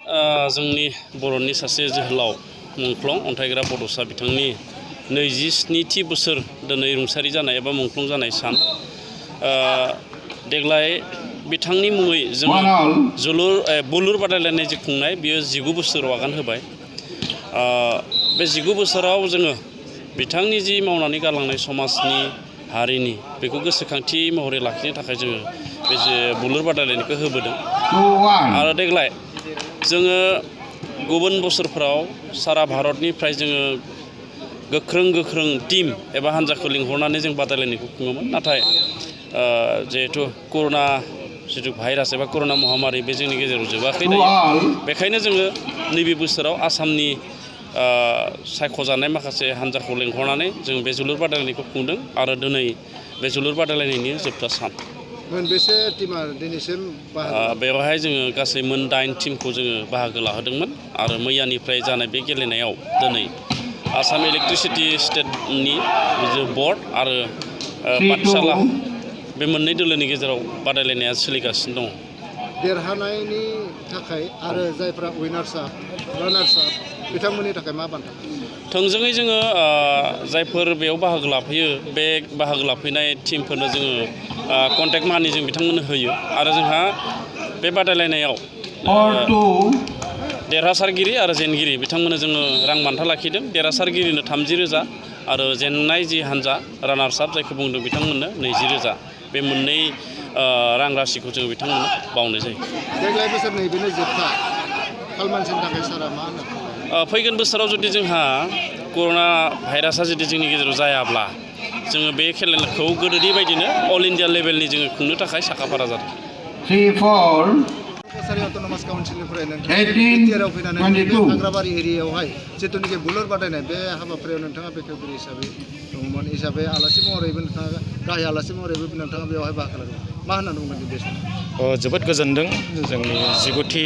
जोंनि बर'नि सासे जोहोलाव मुंख्लं अन्थाइग्रा बड'सा बिथांनि 27थि बोसोर दिनै रुंसारि जानाय एबा मुंख्लं जानाय सान देग्लाय बिथांनि मुङै जों बुलुर बादायलायनाय जि खुंनाय बियो 19 बोसोराव आगान होबाय। बे 19 बोसोराव जोङो बिथांनि जि मावनानै गालांनाय समाजनि हारिनि बेखौ गोसोखांथि महरै लाखिनो थाखाय जोङो बे बुलुर बादायलायनायखौ होबोदों। आरो देग्लाय जोङो गुबुन बोसोरफोराव सारा भारतनिफ्राय जोङो गोख्रों टीम एबा हान्जाखौ लिंहरनानै जों बादायलायनायखौ खुङोमोन। नाथाय जिहेथु कर'ना जिथु भाइरास एबा कर'ना महामारी बे जोंनि गेजेराव जोबाखै दायो, बेखायनो जोङो नैबे बोसोराव आसामनि सायख'जानाय माखासे हान्जाखौ लिंहरनानै जों बे जोलुर बादायलायनायखौ खुंदों आरो दिनै बे जोलुर बादायलायनायनि जोबथा सान। मोनबेसे टीमा दिनैसिम बेवहाय जोङो गासै 8 टीमखौ जोङो बाहागो लाहोदोंमोन आरो मैयानिफ्राय जानाय बे गेलेनायाव दिनै आसाम इलेक्ट्रिसिटि स्टेटनि बर्ड आरो पाठशाला बे मोननै दोलोनि गेजेराव बादायलायनाया सोलिगासिनो दङ। देरहानायनि थाखाय आरो जायफ्रा उइनार्स आप बिथांमोननि थाखाय मा बान्था? थोंजोङै जोङो जायफोर बेयाव बाहागो लाफैयो बे बाहागो लाफैनाय टीमफोरनो जोङो कन्टेक्ट मानि जों बिथांमोननो होयो आरो जोंहा बे बादायलायनायाव देरहासारगिरि आरो जेनगिरि बिथांमोननो जोङो रां बान्था लाखिदों। देरहासारगिरिनो 30,000 आरो जेननाय जि हान्जा रानार्स आप जायखौ बुंदों बिथांमोननो 20,000 बे मोननै रां राशिखौ जोङो बिथांमोननो बावनाय जायो। देग्लाय बोसोरनि बेनो जोबथा खालमानसिनि थाखाय सारा मा होनो? फैगोन बोसोराव जुदि जोंहा कर'ना भाइरासआ जुदि जोंनि गेजेराव जायाब्ला जोङो बे खेलाखौ गोदोनि बायदिनो अल इन्डिया लेभेलनि जोङो खुंनो थाखाय साखाफारा जादों। अट'नमास काउन्सिलनिफ्राय नोंथाङा फैनानै हाग्राबारि एरियायावहाय जिथुनिखि बुलुर बादायनाय बे हाबाफारियाव नोंथाङा बेखेवगिरि हिसाबै दङमोन हिसाबै आलासि महरैबो नोंथाङा गाहाय आलासि महरैबो नोंथाङा बेवहाय बाहागो लादों। मा होननानै बुंगोन बे समाव? जोबोद गोजोनदों। जोंनि 19थि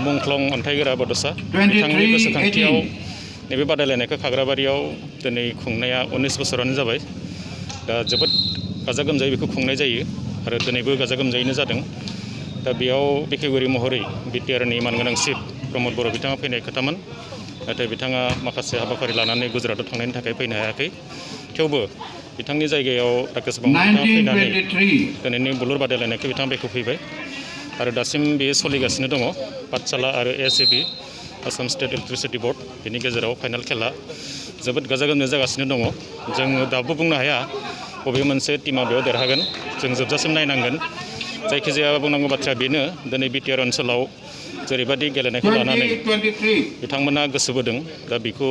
मुंख्लं अन्थाइग्रा बड'सा बिथांनि गोसोखांथियाव नैबे बादायलायनायखौ खाग्राबारियाव दिनै खुंनाया 19 बोसोरानो जाबाय। दा जोबोद गाजा गोमजायै बेखौ खुंनाय जायो आरो दिनैबो गाजा गोमजायैनो जादों। दा बेयाव बेखेवगिरि महरै बिटिआरनि मानगोनां चिफ प्रमद बर' बिथाङा फैनाय खोथामोन, नाथाय बिथाङा माखासे हाबाफारि लानानै गुजरातआव थांनायनि थाखाय फैनो हायाखै। थेवबो बिथांनि जायगायाव राकेश बाबु बिथाङा फैनानै दिनैनि बुलुर बादायलायनायखौ बिथाङा बेखेवफैबाय आरो दासिम बेयो सोलिगासिनो दङ। पाठशाला आरो ASAB Assam state electricity board बेनि गेजेराव फाइनाल खेला जोबोद गाजा गोमजायै जागासिनो दङ। जोङो दाबो बुंनो हाया बबे मोनसे टीमा बेयाव देरहागोन, जों जोबजासिम नायनांगोन। जायखिजाया बुंनांगौ बाथ्राया बेनो, दिनै बिटिआर ओनसोलाव जेरैबायदि गेलेनायखौ लानानै बिथांमोना गोसो बोदों, दा बेखौ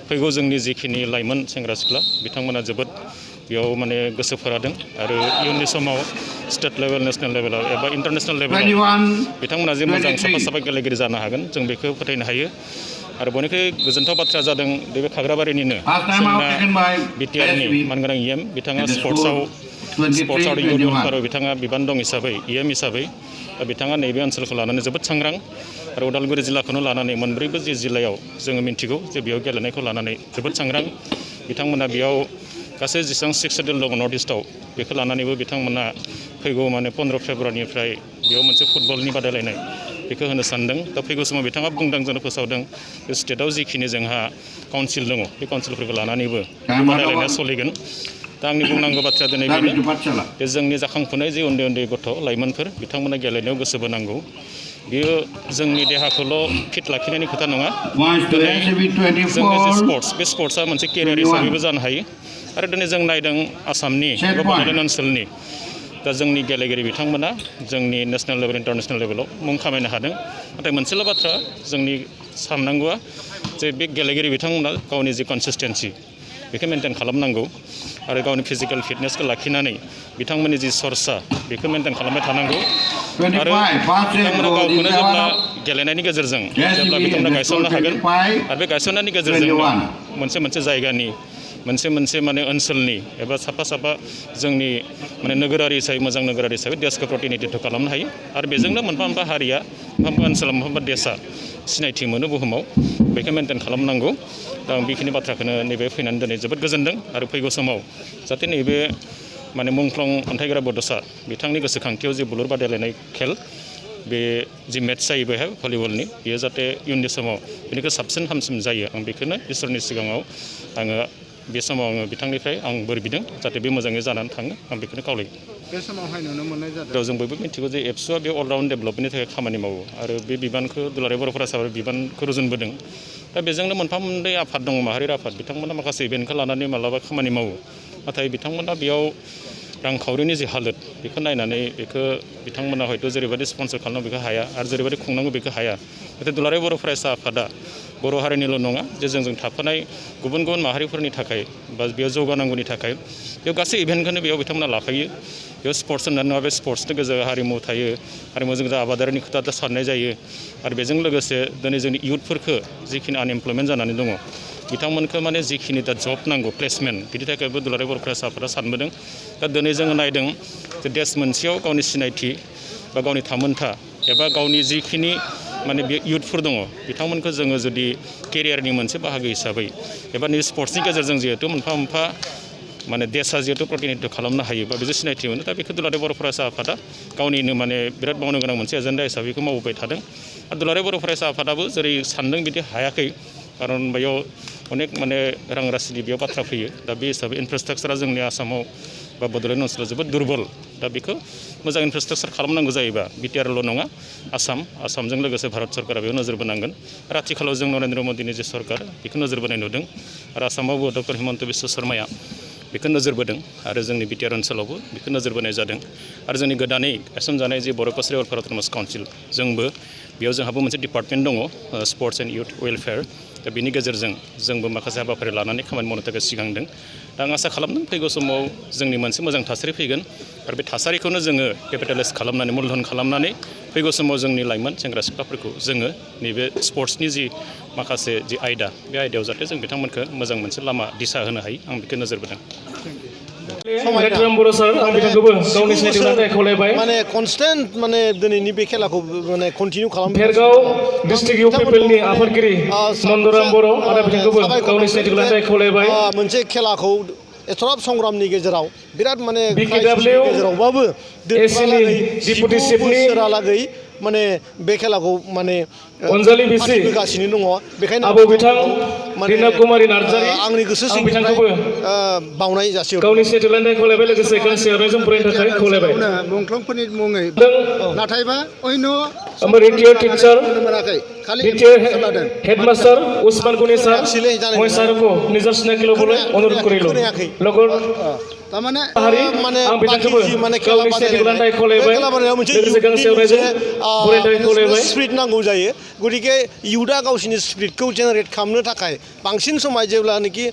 फैगौ जोंनि जिखिनि लाइमोन सेंग्रा सिख्ला बिथांमोना जोबोद बेयाव माने गोसो फोरादों आरो इयुननि समाव स्टेट लेभेल, नेसनेल लेभेलाव एबा इन्टारनेसनेल लेभेलाव बिथांमोना जे मोजां साफा गेलेगिरि जानो हागोन जों बेखौ फोथायनो हायो। आरो बयनिख्रुइ गोजोनथाव बाथ्राया जादों बे खाग्राबारिनिनो जोंना बिटिआरनि मानगोनां EM बिथाङा स्पर्ट्सआव आरो इयुनफोराव बिथाङा बिबान दं हिसाबै EM हिसाबै बिथाङा नैबे ओनसोलखौ लानानै जोबोद सांग्रां आरो उदालगुरि जिल्लाखौनो लानानै मोनब्रैबो जि जिल्लायाव जोङो मिन्थिगौ जे बेयाव गेलेनायखौ लानानै जोबोद सांग्रां। बिथांमोना बेयाव गासै जेसेबां 6 सेड्युल दङ नर्थ इस्टआव बेखौ लानानैबो बिथांमोना फैगौ 15 फेब्रुवारिनिफ्राय बेयाव मोनसे फुटबलनि बादायलायनाय बेखौ होनो सानदों। दा फैगौ समाव बिथाङा बुंदों, जोंनो फोसावदों बे स्टेटआव जिखिनि जोंहा काउन्सिल दङ बे काउन्सिलफोरखौ लानानैबो बादायलायनाया सोलिगोन। दा आंनि बुंनांगौ बाथ्राया दिनै बेनो जे जोंनि जाखांफुनाय जे उन्दै गथ' लाइमोनफोर बिथांमोना गेलेनायाव गोसो बोनांगौ। बेयो जोंनि देहाखौल' फिट लाखिनायनि खोथा नङा, दिनै जोंनि जे स्पर्ट्स बे स्पर्ट्सआ मोनसे केरियार हिसाबैबो जानो हायो। आरो दिनै जों नायदों आसामनि एबा बड'लेण्ड ओनसोलनि दा जोंनि गेलेगिरि बिथांमोना जोंनि नेसनेल लेभेल, इन्टारनेसनेल लेभेलाव मुं खामायनो हादों। नाथाय मोनसेल' बाथ्रा जोंनि साननांगौआ जे बे गेलेगिरि बिथांमोना गावनि जि कनसिस्टेन्सि बेखौ मेनटेन खालामनांगौ आरो गावनि फिजिकेल फिटनेसखौ लाखिनानै बिथांमोननि जि सरसा बेखौ मेनटेन खालामबाय थानांगौ। आरो बिथांमोना गावखौनो जेब्ला गेलेनायनि गेजेरजों जेब्ला बिथांमोना गायसननो हागोन आरो बे गायसननायनि गेजेरजों मोनसे जायगानि मोनसे माने ओनसोलनि एबा साफा जोंनि माने नोगोरारि हिसाबै मोजां नोगोरारि हिसाबै देशखौ प्रतिनिधित्व खालामनो हायो आरो बेजोंनो मोनफा हारिया मोनफा ओनसोलाव मोनफा देशा सिनायथि मोनो बुहुमाव। बेखौ मेनटेन खालामनांगौ। दा आं बेखिनि बाथ्राखौनो नैबे फैनानै दिनै जोबोद गोजोनदों आरो फैगौ समाव जाहाथे नैबे माने मुंख्लं अन्थाइग्रा बड'सा बिथांनि गोसोखांथियाव जे बुलुर बादायलायनाय खेल बे जि मेट्स जायो बेहाय भलिबलनि बेयो जाहाथे इयुननि समाव बेनिख्रुइ साबसिन हामसिन जायो आं बेखौनो इसोरनि सिगाङाव आङो बे समाव आङो बिथांनिफ्राय आं बोर बिदों जाहाथे बे मोजाङै जानानै थाङो आं बेखौनो खावलायो बे समावहाय नुनो मोननाय जादों जों बयबो मिथिगौ जे एबसुआ बे अलराउन्ड डेभेलपमेन्टनि थाखाय खामानि मावो आरो बे बिबानखौ दुलाराय बर' फरायसाफोरा बिबानखौ रुजुनबोदों दा बेजोंनो मोनफा मोननै आफाद दङ माहारि आफाद बिथांमोना माखासे इभेन्टखौ लानानै मालाबा खामानि मावो नाथाय बिथांमोना बेयाव रांखावरिनि जि हालोद बेखौ नायनानै बेखौ बिथांमोना हयथ' जेरैबायदि स्पन्सर खालामनांगौ बेखौ हाया आरो जेरैबायदि खुंनांगौ बेखौ हाया नाथाय दुलाराय बर' फरायसा आफादा बर' हारिनिल' नङा जे जोंजों थाफानाय गुबुन गुबुन माहारिफोरनि थाखाय बा बेयाव जौगानांगौनि थाखाय बेयाव गासै इभेन्टखौनो बेयाव बिथांमोना लाफायो बेयाव स्पर्ट्स होननानै नङा बे स्पर्ट्सनि गेजेराव हारिमु थायो हारिमुजों जा आबादारिनि खोथा साननाय जायो आरो बेजों लोगोसे दिनै जोंनि इयुथफोरखौ जिखिनि आनएमप्लयमेन्ट जानानै दङ बिथांमोनखौ माने जिखिनि दा जब नांगौ प्लेसमेन्ट बिनि थाखायबो दुलाराय बर' फरायसा आफादा सानबोदों दा दिनै जोङो नायदों जे देश मोनसेयाव गावनि सिनायथि बा गावनि थामोनथा एबा गावनि जिखिनि माने बे इयुथफोर दङ बिथांमोनखौ जोङो जुदि केरियारनि मोनसे बाहागो हिसाबै एबा नैबे स्पर्ट्सनि गेजेरजों जिहेथु मोनफा मोनफा माने देशा जिहेतु प्रतिनिधित्व खालामनो हायो बा बेजों सिनायथि मोनो दा बेखौ दुलाराय बर' फरायसा आफादा गावनिनो माने बिराद मावनो गोनां मोनसे एजेन्डा हिसाबै बेखौ मावबोबाय थादों आरो दुलाराय बर' फरायसा आफादाबो जेरै सानदों बिदि हायाखै खारन बेयाव अनेक माने रां राशिनि बेयाव बाथ्रा फैयो दा बे हिसाबै इनफ्रास्ट्राक्चारा जोंनि आसामाव बा बड'लेण्ड ओनसोलाव जोबोद दुरबल दा बेखौ मोजां इनफ्रास्ट्राक्चार खालामनांगौ जायोबा बिटिआरल' नङा आसामजों लोगोसे भारत सरकारा बेयाव नोजोर बोनांगोन आरो आथिखालाव जों नरेन्द्र मदिनि जे सरकार बेखौ नोजोर बोनाय नुदों आरो आसामावबो डक्टर हिमन्त बिश्व शर्माया बेखौ नोजोर बोदों आरो जोंनि बिटिआर ओनसोलावबो बेखौ नोजोर बोनाय जादों आरो जोंनि गोदानै गायसनजानाय जे बर' कसारि वेलफेयार अट'नमास काउन्सिल जोंबो बेयाव जोंहाबो मोनसे डिपार्टमेन्ट दङ स्पर्ट्स एन्ड इयुथ वेलफेयार दा बेनि गेजेरजों जोंबो माखासे हाबाफारि लानानै खामानि मावनो थाखाय सिगांदों दा आं आसा खालामदों फैगौ समाव जोंनि मोनसे मोजां थासारि फैगोन आरो बे थासारिखौनो जोङो केपिटेलाइज खालामनानै मुलधन खालामनानै फैगौ समाव जोंनि लाइमोन सेंग्रा सिख्लाफोरखौ जोङो नैबे स्पर्ट्सनि जि माखासे जि आयदा बे आयदायाव जाहाथे जों बिथांमोनखौ मोजां मोनसे लामा दिसा होनो हायो आं बेखौ नोजोर बोदों माने कनस्टेन्ट माने दिनैनि बे खेलाखौ माने कन्टिनिउ खालाम भेरगाव डिस्ट्रिक्ट इउ पिपलनि आफादगिरि नन्दराम बर' आरो बिथांखौबो गावनि सिनायथिखौ लानानै खावलायबाय मोनसे खेलाखौ एथराब संग्रामनि गेजेराव बिराद माने गेजेरावबाबो बोसोरालागै माने बे खेलाखौ माने अनजालि बिसि होगासिनो दङ बेखायनो आबौ बिथां रिना कुमारी नार्जारि आंनि गोसो सिंनिफ्राय बावनाय जासिहरबाय गावनि सिनायथिखौ लानानै खावलायबाय लोगोसे गांसे आर'नाइजों फरायनो थाखाय खावलायबाय मुंख्लंफोरनि मुङै नाथायबा अन्य रिटायार्ड टिचार मोनाखै खालि हेडमास्टार उस्मान गनि सार মই সারকো নিজের স্নেহকে বলে অনুরোধ করিল লগর तारमाने माने आं बिथांखौबो गावनि सिनायथिखौ लानानै खावलायबाय लोगोसे गांसे आर'नाइजों फरायनो थाखाय खावलायबाय स्पिरिट नांगौ जायो गतिके इयुथआ गावसिनि स्पिरिटखौ जेनेरेट खालामनो थाखाय बांसिन समाय जेब्लानोखि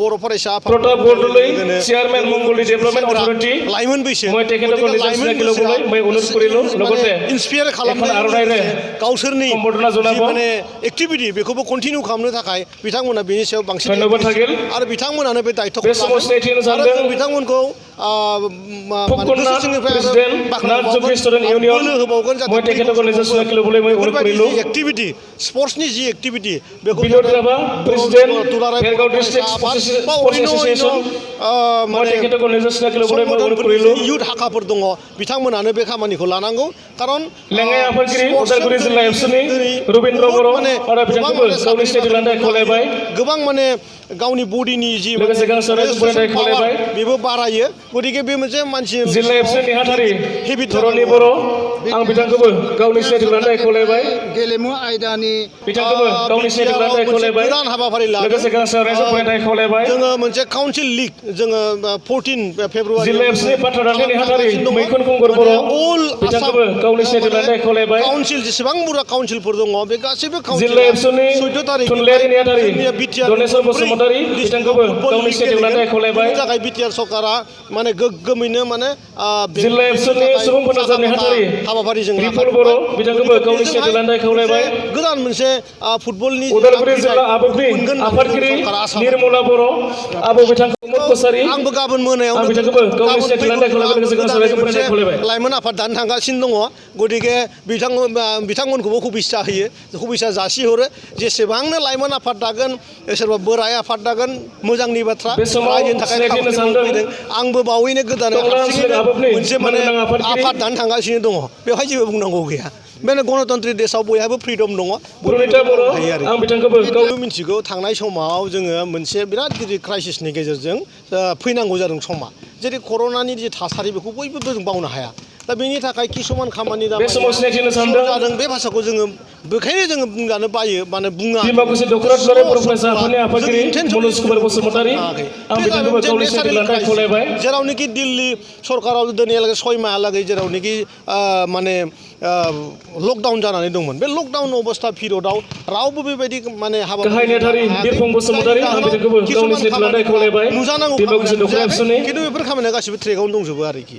बर' फरायसा Pratap Bordoloi chairman Mangaldai development authority लाइमोन बैसो মই তেখেতক নিজৰ স্নেহকে বলে মই অনুৰোধ কৰিলো লগতে ইনস্পায়ার খালামनाय आर'नाइरे गावसोरनि সম্বর্ধনা জনাব माने एक्टिभिटी बेखौबो कन्टिनिउ खालामनो थाखाय बिथांमोना बेनि सायाव बांसिन धन्यबाद थागोन आरो बिथांमोनानो बे दायित्वखौ बे समाव सिनायथि होनो सानदों बिथांमोनखौ एक्टिभिटी स्पर्ट्सनि जि एक्टिभिटी बेखौ इयुथ हाखाफोर दङ बिथांमोनानो बे खामानिखौ लानांगौ खारन लेङाइ आफादगिरि उदालगुरि जिल्ला एबसुनि रबिन्द्र बर' आरो बिथांखौबो गावनि सिनायथिखौ लानानै खावलायबाय गोबां माने गावनि बडिनि जि लोगोसे गांसे आर'नाइजों फरायनो थाखाय खावलायबाय बेबो बारायो गतिके बे मोनसे मानसि जिल्ला एबसुनि नेहाथारि धरनि बर' आं बिथांखौबो गावनि सिनायथिखौ लानानै खावलायबाय गेलेमु आयदानि बिथांखौबो गावनि सिनायथिखौ लानानै खावलायबाय गोदान हाबाफारि लोगोसे गांसे आर'नाइजों फरायनो थाखाय खावलायबाय जोङो मोनसे काउन्सिल लिग जोङो 14 फेब्रुवारि जिल्ला एबसुनि बाथ्रादान्थि नेहाथारि मैखुन खुंगुर बर' बिथांखौबो गावनि सिनायथिखौ लानानै खावलायबाय काउन्सिल जेसेबां बुरजा काउन्सिलफोर दङ बे गासैबो जिल्ला एबसुनि थुनलाइयारि नेहाथारि धनेश्वर बसुमतारि बिथांखौबो गावनि सिनायथिखौ लानानै खावलायबाय थाखाय बिटिआर सरकारा माने गोग्गोमैनो माने जिल्ला एबसुनि सुबुं फोनांजाब नेहाथारि हाबाफारि जों रिपुल बर' बिथांखौबो गावनि सिनायथिखौ लानानै खावलायबाय गोदान मोनसे फुटबलनि उदालगुरि जिल्ला आबुंनि आफादगिरि निर्मला बर' आबौ बिथांखौ प्रमद कसारि आंबो गाबोन मोनायाव आं बिथांखौबो गावनि सिनायथि लानायखौ लाबोनो गोसो गोनां फरायनाय खावलायबाय लाइमोन आफाद दानो थांगासिनो दङ गतिके बिथांमोनखौबो हुबिस्सा होयो हुबिस्सा जासिहरो जेसेबांनो लाइमोन आफाद दागोन सोरबा बोराय आफाद दागोन मोजांनि बाथ्रा बे समाव रायजोनि थाखाय सिनायथि होनो सानदों फैदों आंबो बावैनो गोदान मोनसे माने आफाद दानो थांगासिनो दङ बेवहाय जेबो बुंनांगौ गैया बेनो गणतन्त्र देशआव बयहाबो फ्रिदम दङ पुरनिता बर' आं बिथांखौबो गाव मिथिगौ थांनाय समाव जोङो मोनसे बिराद गिदिर क्राइसिसनि गेजेरजों फैनांगौ जादों समा जेरै कर'नानि जे थासारि बेखौ बयबो जों बावनो हाया दा बेनि थाखाय किसुमान खामानि जादों बे भाषाखौ जोङो बेखायनो जोङो बुंजानो बायो माने बुङा दिमाकुसि दख'रा दुलाराय बर' फरायसा आफादनि आफादगिरि मनज कुमार बसुमतारी आं बिथांखौबो गावनि सिनायथि लानाय खावलायबाय जेरावनोखि दिल्ली सरकाराव दिनैहालागै 6 माहालागै जेरावनोखि माने लकडाउन जानानै दंमोन बे लकडाउन अबस्था पिरियडआव रावबो बेबायदि माने हाबा गाहाय नेतारि बिरफुं बसुमतारी आं बिथांखौबो गावनि सिनायथि लानाय खावलायबाय नुजानांगौ दिमाकुसि दख'रा एबसुनि खिन्थु बेफोर खामानिया गासिबो ट्रेकआवनो दंजोबो आरोखि